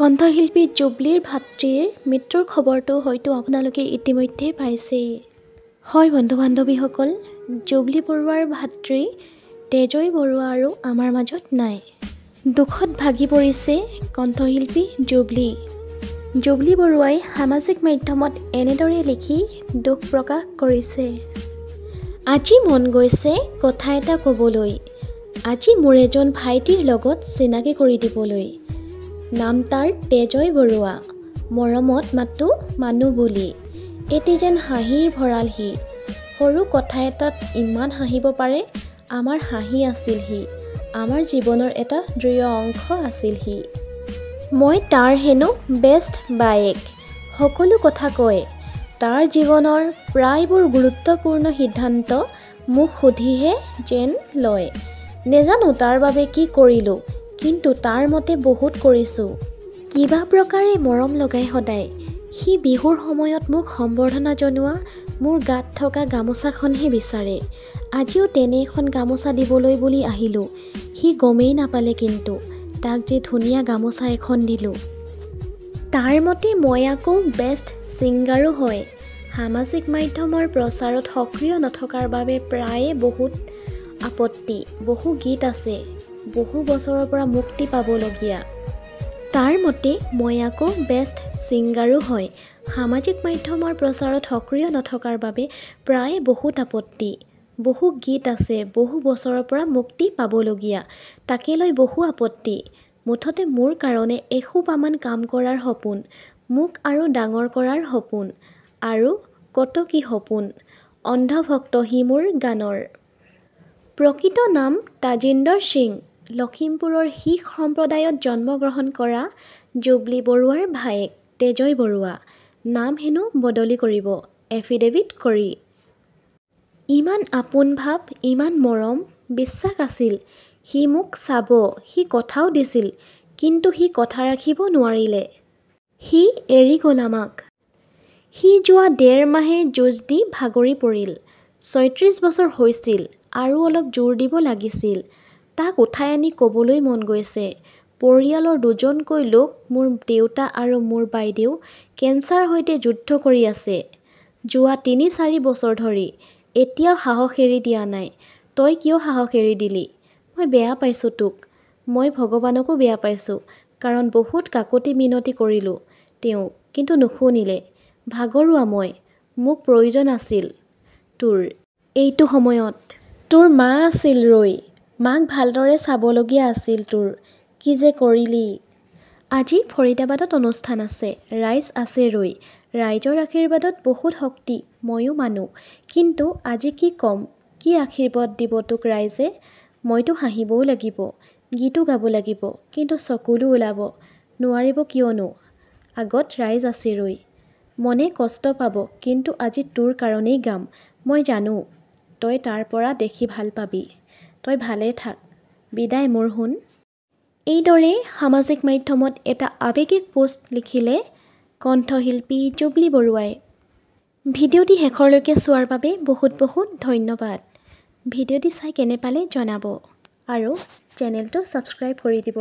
কণ্ঠশিল্পী জুবলীৰ ভাতৃৰ মৃত্যুৰ খবৰটো হয়তো আপোনালোকে ইতিমধ্যে পাইছেই। হয় বন্ধু বান্ধৱীসকল, জুবলী বৰুৱাৰ ভাতৃ তেজয় বৰুৱা আৰু আমাৰ মাজত নাই। দুখত ভাগি পৰিছে কণ্ঠশিল্পী জুবলী। জুবলী বৰুৱাই সামাজিক মাধ্যমত এনেদৰে লিখি দুখ প্ৰকাশ কৰিছে। আজি মন গৈছে কথা এটা ক'বলৈ, আজি মোৰ এজন ভাইটিৰ লগত চিনাকি কৰি দিবলৈ। নাম তাৰ তেজয় বৰুৱা, মৰমত মাতো মানুহ বুলি। এটি যেন হাঁহিৰ ভঁৰাল সি, সৰু কথা এটাত ইমান হাঁহিব পাৰে। আমাৰ হাঁহি আছিল সি, আমাৰ জীৱনৰ এটা দৃঢ় অংশ আছিল সি। মই তাৰ হেনো বেষ্ট বায়েক, সকলো কথা কয়। তাৰ জীৱনৰ প্ৰায়বোৰ গুৰুত্বপূৰ্ণ সিদ্ধান্ত মোক সুধিহে যেন লয়। নেজানো তাৰ বাবে কি কৰিলোঁ, কিন্তু তাৰ মতে বহুত কৰিছোঁ। কিবা প্ৰকাৰে মৰম লগাই সদায়। সি বিহুৰ সময়ত মোক সম্বৰ্ধনা জনোৱা মোৰ গাত থকা গামোচাখনহে বিচাৰে। আজিও তেনে এখন গামোচা দিবলৈ বুলি আহিলোঁ। সি গমেই নাপালে কিন্তু তাক যে ধুনীয়া গামোচা এখন দিলোঁ। তাৰ মতে মই আকৌ বেষ্ট ছিংগাৰো হয়। সামাজিক মাধ্যমৰ প্ৰচাৰত সক্ৰিয় নথকাৰ বাবে প্ৰায়ে বহুত আপত্তি। বহু গীত আছে বহু বছৰৰ পৰা মুক্তি পাবলগীয়া। তাৰ মতে মই আকৌ বেষ্ট ছিংগাৰো হয়। সামাজিক মাধ্যমৰ প্ৰচাৰত সক্ৰিয় নথকাৰ বাবে প্ৰায়ে বহুত আপত্তি। বহু গীত আছে বহু বছৰৰ পৰা মুক্তি পাবলগীয়া, তাকে লৈ বহু আপত্তি। মুঠতে মোৰ কাৰণে এসোপামান কাম কৰাৰ সপোন, মোক আৰু ডাঙৰ কৰাৰ সপোন, আৰু কত কি সপোন। অন্ধভক্ত সি মোৰ গানৰ। প্ৰকৃত নাম তাজিন্দৰ সিং। লখিমপুৰৰ শিখ সম্প্ৰদায়ত জন্মগ্ৰহণ কৰা জুবলী বৰুৱাৰ ভায়েক তেজয় বৰুৱা। নাম হেনো বদলি কৰিব এফিডেভিট কৰি। ইমান আপোন ভাৱ, ইমান মৰম, বিশ্বাস আছিল সি মোক চাব, সি কথাও দিছিল, কিন্তু সি কথা ৰাখিব নোৱাৰিলে। সি এৰি গ'ল আমাক। সি যোৱা ডেৰ মাহে যুঁজ দি ভাগৰি পৰিল। 36 বছৰ হৈছিল, আৰু অলপ জোৰ দিব লাগিছিল। তাক উঠাই আনি ক'বলৈ মন গৈছে, পৰিয়ালৰ দুজনকৈ লোক, মোৰ দেউতা আৰু মোৰ বাইদেউ কেঞ্চাৰৰ সৈতে যুদ্ধ কৰি আছে যোৱা 3-4 বছৰ ধৰি। এতিয়াও সাহস এৰি দিয়া নাই। তই কিয় সাহস এৰি দিলি? মই বেয়া পাইছোঁ তোক। মই ভগৱানকো বেয়া পাইছোঁ, কাৰণ বহুত কাকূতি মিনতি কৰিলোঁ তেওঁক, কিন্তু নুশুনিলে। ভাগৰুৱা মই, মোক প্ৰয়োজন আছিল তোৰ এইটো সময়ত। তোৰ মা আছিল ৰৈ, মাক ভালদৰে চাবলগীয়া আছিল তোৰ। কি যে কৰিলি! আজি ফৰিদাবাদত অনুষ্ঠান আছে, ৰাইজ আছে ৰৈ। ৰাইজৰ আশীৰ্বাদত বহুত শক্তি, ময়ো মানো। কিন্তু আজি কি ক'ম, কি আশীৰ্বাদ দিব তোক ৰাইজে? মইতো হাঁহিবও লাগিব, গীতো গাব লাগিব, কিন্তু চকুলো ওলাব নোৱাৰিব। কিয়নো আগত ৰাইজ আছে ৰৈ। মনে কষ্ট পাব, কিন্তু আজি তোৰ কাৰণেই গাম। মই জানো তই তাৰ পৰা দেখি ভাল পাবি। তই ভালে থাক। বিদায় মোৰ সোণ। এইদৰে সামাজিক মাধ্যমত এটা আৱেগিক পোষ্ট লিখিলে কণ্ঠশিল্পী জুবলী বৰুৱাই। ভিডিঅ'টি শেষৰলৈকে চোৱাৰ বাবে বহুত বহুত ধন্যবাদ। ভিডিঅ'টি চাই কেনে পালে জনাব আৰু চেনেলটো ছাবস্ক্ৰাইব কৰি দিব।